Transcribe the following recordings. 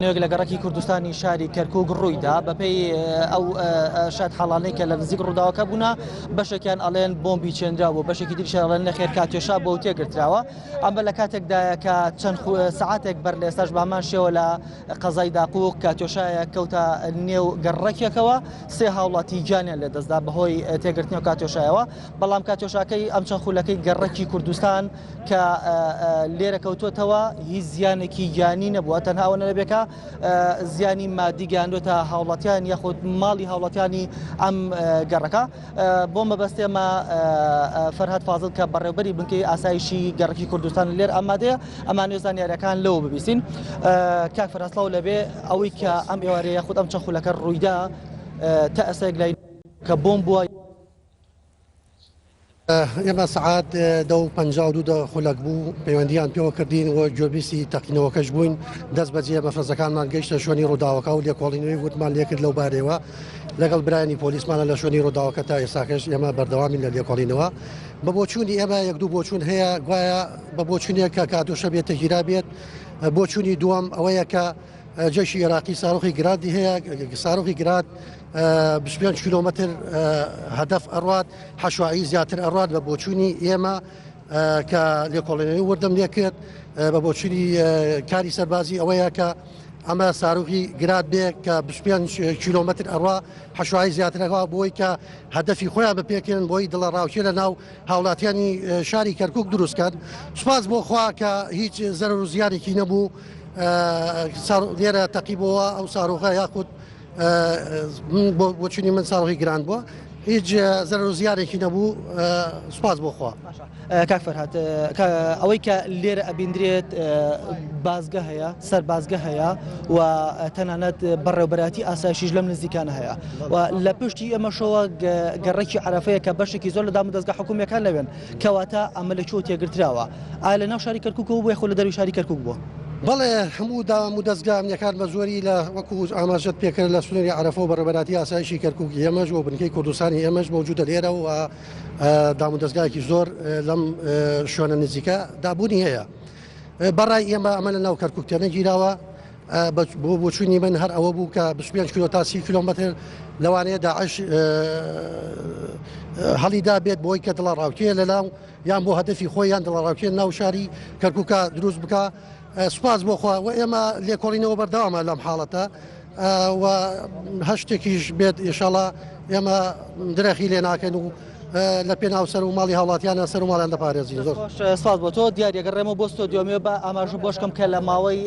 نوێک لە گەڕەکی کوردستانی شاری کەرکک ڕوویدا. بەپێی ئەو شایەتحاڵانەی کە لە نزیک ڕووداوەکە بوونە، بەشێکیان ئەڵێن بۆمبی چێنراوە و بەشێکی تریشیان ئەڵێن نەخێر کاتیۆشا بۆ تێگرتراوە. ئەمە لە کاتێکدایە کە چەند سەعاتێک بەر لە ئێستاش بە هەمان شێوە لە قەزای داقوق کاتیۆشایە کەوتە نێو گەڕەکێکەوە، سێ هاوڵاتی گیانیان لەدەستدا بەهۆی تێگرتنی ئەو کاتیۆشایەوە. بەڵام کاتیۆشاکەی ئەم چەند خولەکەی گەڕەکی کوردستان کە لێرە کەوتووەتەوە هیچ زیانێکی گیانی نەبووە، تەنها ئەوە نەبێت کە زیانی مادی گەیاندوێتە هاوڵاتیان یاخود ماڵی هاوڵاتیانی ئەم گەڕەکە. بۆ مەبەست ئێمە فەرهاد فازڵ کە بەڕێوبەری بنکەی ئاسایشی گەڕەکی کوردستان لێر ئامادەیە، ئەمانەوێ زانیاریەکان لەوە ببیستین. کاک فەرهاد سڵاو لەبێ، ئەوەی کە ئەم ئێوارەیە یاخود ئەم چەند خولەکە ڕوویدا تا ئێستا لای کە بۆم بووە. ئێمە سەعات 10:52 خولەک بوو پەیوەندیان پێوە کردین و گوێبیستی تەقینەوەکەش بووین. دەست بەجێ مەفرەزەکانمان گەیشتە شوێنی ڕووداوەکە و لێکۆڵینەوەی وردمان لێکرد لەو بارەیەوە. لەگەڵ برایانی پۆلیسمانە لە شوێنی ڕووداوەکە تا ئێستاکەش ئێمە بەردەوامین لە لێکۆڵینەوە. بە بۆچوونی ئێمە یەک دوو بۆچوون هەیە، گوایە بە بۆچوونێک کە کاتۆشە بێت تەگیرا بێت. بۆچوونی دووەم ئەوەیە کە جەیشی عێراقی ساروخی گرادی هەیە، ساروخی گراد 25 کیلۆمەتر هەدەف ئەڕات، حەشوایی زیاتر ئەڕات. بە بۆچوونی ئێمە کە لێکۆڵێنەوەی وردم لێکرد، بە بۆچوونی کاری سەربازی ئەوەیە کە ئەمە ساروخی گراد بێ کە 25 کیلۆمەتر ئەڕوا، حەشوایی زیاترەکە بۆی کە هەدەفی خۆیان بپێکن، بۆی دڵە ڕاوکێ لە ناو هاوڵاتیانی شاری کەرکک دروستکەن. سوپاس بۆ خوا کە هیچ زەرەر و زیانێکی نەبوو. لێرە تەقیبەوە ئەو ساروخە یاخود بۆچونی من ساروخی گران بووە، هیچ زەرەر و زیانێکی نەبوو، سوپاس بۆ خوا. کاک فەرهاد، ئەوەی کە لێرە ئەبیندرێت بازگە هەیە، سەربازگە هەیە و تەنانەت بەڕێوبەراتی ئاسایشیش لەم نزیکانە هەیە و لە پشتی ئێمەشەوە گەڕەکی عەرەفەیە کە بەشێکی زۆر لە دامودەزگا حکومییەکان لەوێن. کەواتە ئەمە لە کوێوە تێگرتراوە؟ ئایا لە ناو شاری کەرکوکەوە بووە یاخود لە دەرەوەی شاری کەرکوک بووە؟ بەڵێ، هەموو دام و دەزگا ئەمنیەکان بە زۆری لە وەکو ئاماژەت پێکرد لە سنووری عەرەفە و بەڕێوەبەرایەتی ئاسایشی کەرکوکی ئێمەش و بنکەی کوردستانی ئێمەش مەوجودە لێرە و دام و دەزگایەکی زۆر لەم شوێنە نزیکە دابوونی هەیە. بەڕای ئێمە ئەمە لە ناو کەرکوک تێنەگیراوە. بۆ بۆچوونی من هەر ئەوە بوو کە 25 کیلۆ تا 30 کیلۆمەتر لەوانەیە داعش هەڵیدا بێت بۆی کە دڵە ڕاوکێ لەناو یان بۆ هەدەفی خۆی یان دڵەڕاوکێ ناو شاری کەرکووکە دروست بکە. سوپاس بۆ خوا و ئێمە لێکۆڵینەوە بەردەوامە لەم حاڵەتە و هەر شتێکیش بێت ئینشاڵا ئێمە درەخی لێ ناکەین و لە پێناو سەر و ماڵی هاوڵاتیانە سەر و ماڵیان دەپارێزین. زۆر سپاس بۆ تۆ. دیاری گەڕێمەوە بۆ ستۆدیۆ بە ئاماژە بۆشکەم کە لە ماوەی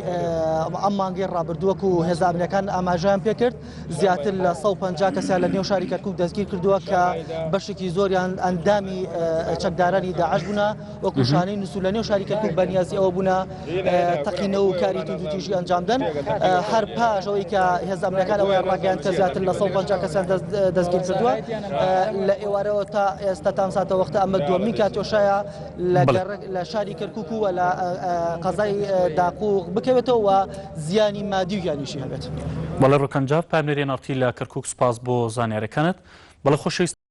ئەم مانگەی ڕابردووەک و هێزە ئەمنیەکان ئاماژەیان پێکرد زیاتر لە 150 کەسیان لە نێو شاری کەرکوک دەستگیر کردووە کە بەشێکی زۆریان ئەندامی چەکدارانی داعش بوونە وەکو شانەی نووسو لە نێو شاری کەرکوک بەنیازی ئەوە بوونە تەقینەوە و کاری توندوتیژی ئەنجامدەن. هەر پاش ئەوەی کە هێزە ئەمنیەکان ئەوەیان ڕاگەیاند کە زیاتر لە 150 کەسیان دەستگیر کردووە لە ئێوارەوە تا ئێستا تام ساتە وەختە ئەمە دووەمین کاتۆشایە لە شاری کەرکوک و لە قەزای داقوق بکەوێتەوە و زیانی مادی و گیانیشی هەبێت. بەڵێ ڕۆکان جاف، پایەمنێری ئێن ئاڕ تی لە کەرکوک، سوپاس بۆ زانیاریەکانت. بەڵێ خۆشەویستان.